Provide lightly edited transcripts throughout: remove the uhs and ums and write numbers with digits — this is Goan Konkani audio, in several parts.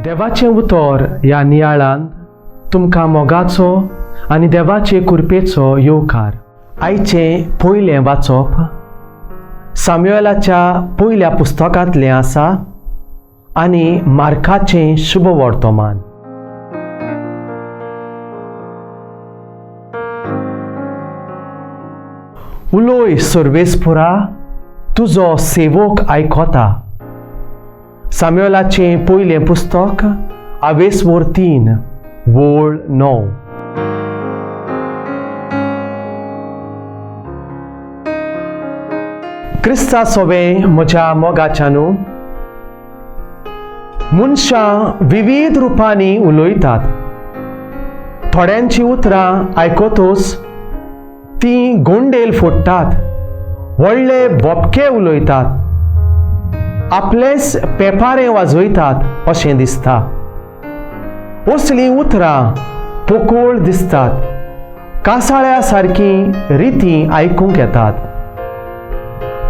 देवाचें उतर ह्या नियाळांत तुमकां मोगाचो आनी देवाचे कृपेचो येवकार. आयचें पयलें वाचप साम्युएलाच्या पयल्या पुस्तकांतलें आसा आनी मार्काचें शुभ वर्तमान. उलोय सर्वेस्पुरा, तुजो सेवक आयकता. साम्युएलाचें पयलें पुस्तक आवेसवोर 3 वोळ 9. क्रिस्ता सोबें म्हज्या मोगाच्यानू, मनशां विविध रुपांनी उलयतात. थोड्यांची उतरां आयकतूच तीं गोंडेल फोडटात, व्हडले बोपके उलयतात, आपलेच पेपारें वाजयतात अशें दिसता. असलीं उतरां पोकोळ दिसतात, कासाळ्या सारकी रिती आयकूंक येतात.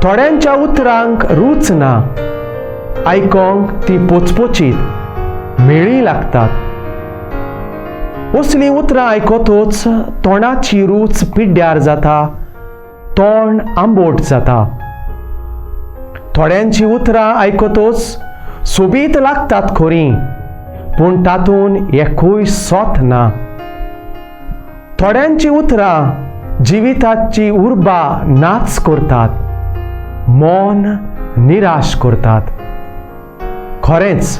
थोड्यांच्या उतरांक रूच ना, आयकोंक ती पोचपोचीत मेळी लागतात. असलीं उतरां आयकतूच तोंडाची रूच पिड्ड्यार जाता, तोंड आंबोट जाता. थोड्यांची उतरां आयकतूच सोबीत लागतात खरी, पूण तातूंत एकूय सोत ना. थोड्यांची उतरां जिविताची उर्बा नाच करतात, मन निराश करतात. खरेंच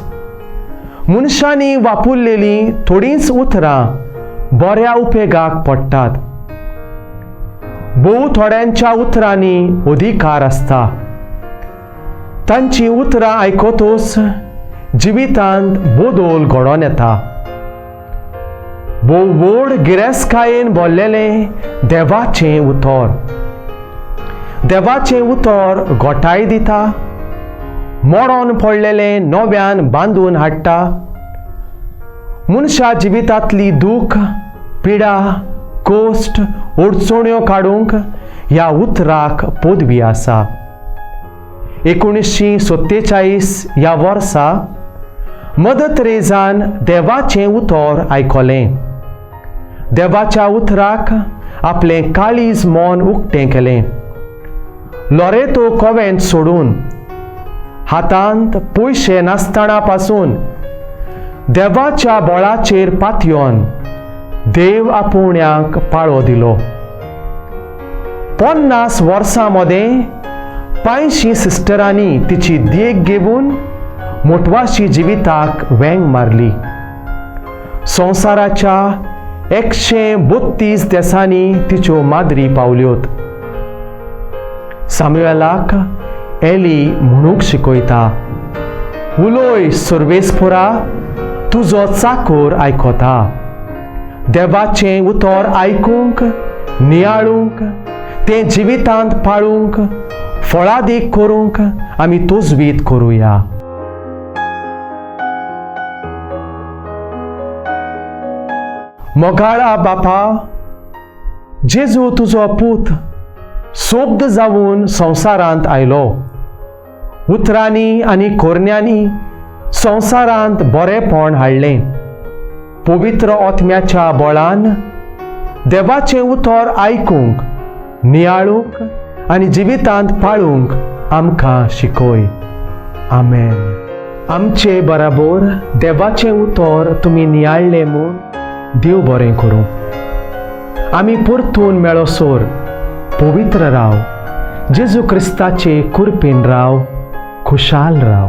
मनशांनी वापरलेलीं थोडींच उतरां बऱ्या उपेगाक पडटात. भोव थोड्यांच्या उतरांनी अधिकार आसता. तांची उतरां आयकतूच जिवितांत बदल घडोवन येता. भोव व्हड गिरेस्तकायेन भरलेलें देवाचें उतर. देवाचें उतर गोठाय दिता, मोडोन पडलेलें नव्यान बांदून हाडटा. मनशा जिवितांतली दूख, पिडा, कोश्ट, अडचण्यो काडूंक ह्या उतराक पदवी आसा. 1947 ह्या वर्सा मदर तेरेजान देवाचें उतर आयकलें. देवाच्या उतराक आपलें काळीज मन उक्तें केलें. लोरेतो कोवेंत सोडून हातांत पयशे नासतना पासून देवाच्या बोळाचेर पातयोन देव आपोवण्याक पाळो दिलो. 50 वर्सां मदें 85 सिस्टरांनी तिची देख घेवन मोटवाशी जिविताक वेंग मारली. संवसाराच्या 132 देसांनी तिच्यो माद्री पावल्योत. साम्युएलाक एली म्हणूंक शिकयता, उलोय सर्वेस्पुरा, तुजो चाकोर आयकता. देवाचें उतर आयकूंक, नियाळूंक, तें जिवितांत पाळूंक, फळादीक करूंक आमी तजवीत करुया. मोगाळा बापा, जेजू तुजो पूत सोब्द जावन संवसारांत आयलो. उतरांनी आनी कोरण्यांनी संवसारांत बरेपण हाडलें. पवित्र आत्म्याच्या बळान देवाचें उतर आयकूंक, नियाळूंक आनी जिवितांत पाळूंक आमकां शिकय. आमेन. आमचे बराबर देवाचें उतर तुमी नियाळ्ळें म्हूण देव बरें करूं. आमी परतून मेळोसर पवित्र राव, जेजू क्रिस्ताचे कुरपेन राव, खुशाल राव.